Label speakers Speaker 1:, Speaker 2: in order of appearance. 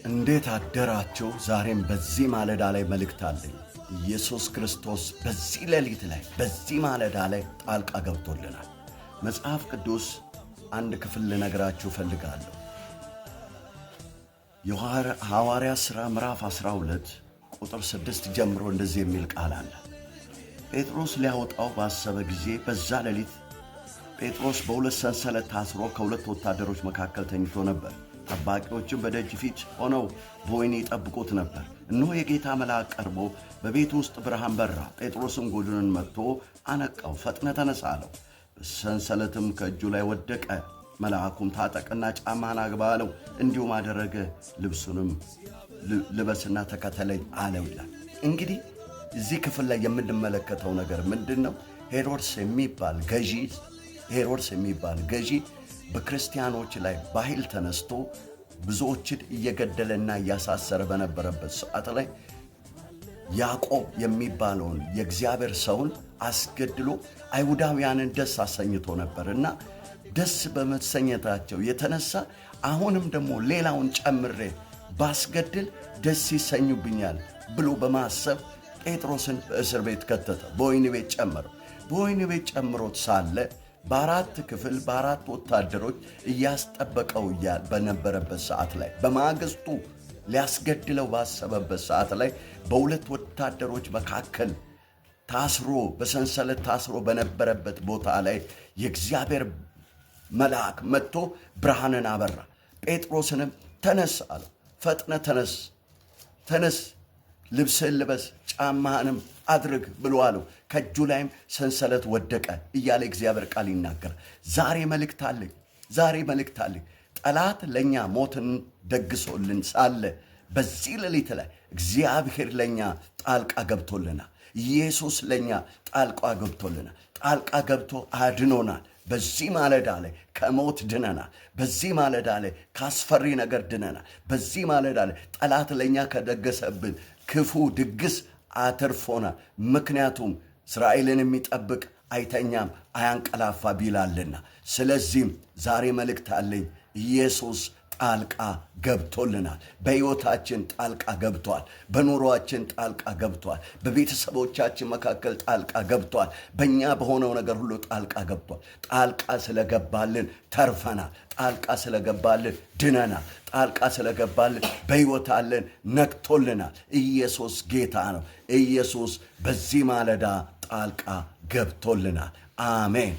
Speaker 1: እንዴት አደራችሁ? ዛሬም በዚህ ማለዳ ላይ መልእክት አለኝ። ኢየሱስ ክርስቶስ በዚህ ሌሊት ላይ፣ በዚህ ማለዳ ላይ ጣልቃ ገብቶልናል። መጽሐፍ ቅዱስ አንድ ክፍል ልነግራችሁ እፈልጋለሁ። የሐዋርያ ሥራ ምዕራፍ 12 ቁጥር 6 ጀምሮ እንደዚህ የሚል ቃል አለ። ጴጥሮስ ሊያወጣው ባሰበ ጊዜ በዛ ሌሊት ጴጥሮስ በሁለት ሰንሰለት ታስሮ ከሁለት ወታደሮች መካከል ተኝቶ ነበር። ጠባቂዎችም በደጅ ፊት ሆነው በወህኒ ይጠብቁት ነበር። እነሆ የጌታ መልአክ ቀርቦ በቤቱ ውስጥ ብርሃን በራ። ጴጥሮስም ጎኑን መትቶ አነቃው፣ ፈጥነህ ተነሳ አለው። ሰንሰለትም ከእጁ ላይ ወደቀ። መልአኩም ታጠቅና ጫማህን አግባ አለው። እንዲሁም አደረገ። ልብሱንም ልበስና ተከተለኝ አለው ይላል። እንግዲህ እዚህ ክፍል ላይ የምንመለከተው ነገር ምንድን ነው? ሄሮድስ የሚባል ገዢ በክርስቲያኖች ላይ በኃይል ተነስቶ ብዙዎችን እየገደለና እያሳሰረ በነበረበት ሰዓት ላይ ያዕቆብ የሚባለውን የእግዚአብሔር ሰውን አስገድሎ አይሁዳውያንን ደስ አሰኝቶ ነበር እና ደስ በመሰኘታቸው የተነሳ አሁንም ደግሞ ሌላውን ጨምሬ ባስገድል ደስ ይሰኙብኛል ብሎ በማሰብ ጴጥሮስን በእስር ቤት ከተተ፣ በወህኒ ቤት ጨመረው። በወህኒ ቤት ጨምሮት ሳለ በአራት ክፍል በአራት ወታደሮች እያስጠበቀው በነበረበት ሰዓት ላይ፣ በማግስቱ ሊያስገድለው ባሰበበት ሰዓት ላይ፣ በሁለት ወታደሮች መካከል ታስሮ፣ በሰንሰለት ታስሮ በነበረበት ቦታ ላይ የእግዚአብሔር መልአክ መጥቶ ብርሃንን አበራ። ጴጥሮስንም ተነስ አለው። ፈጥነህ ተነስ፣ ተነስ፣ ልብስህን ልበስ፣ ጫማህንም አድርግ ብሎ አለው። ከእጁ ላይም ሰንሰለት ወደቀ እያለ እግዚአብሔር ቃል ይናገራል። ዛሬ መልእክት አለኝ። ዛሬ መልእክት አለኝ። ጠላት ለእኛ ሞትን ደግሶልን ሳለ በዚህ ሌሊት ላይ እግዚአብሔር ለእኛ ጣልቃ ገብቶልናል። ኢየሱስ ለእኛ ጣልቃ ገብቶልናል። ጣልቃ ገብቶ አድኖናል። በዚህ ማለዳ ላይ ከሞት ድነናል። በዚህ ማለዳ ላይ ከአስፈሪ ነገር ድነናል። በዚህ ማለዳ ላይ ጠላት ለእኛ ከደገሰብን ክፉ ድግስ አትርፎናል። ምክንያቱም እስራኤልን የሚጠብቅ አይተኛም አያንቀላፋም ይላልና። ስለዚህም ዛሬ መልእክት አለኝ። ኢየሱስ ጣልቃ ገብቶልናል። በሕይወታችን ጣልቃ ገብቷል። በኑሯችን ጣልቃ ገብቷል። በቤተሰቦቻችን መካከል ጣልቃ ገብቷል። በእኛ በሆነው ነገር ሁሉ ጣልቃ ገብቷል። ጣልቃ ስለገባልን ተርፈናል። ጣልቃ ስለገባልን ድነናል። ጣልቃ ስለገባልን በሕይወት አለን፣ ነቅቶልናል። ኢየሱስ ጌታ ነው። ኢየሱስ በዚህ ማለዳ ጣልቃ ገብቶልናል። አሜን።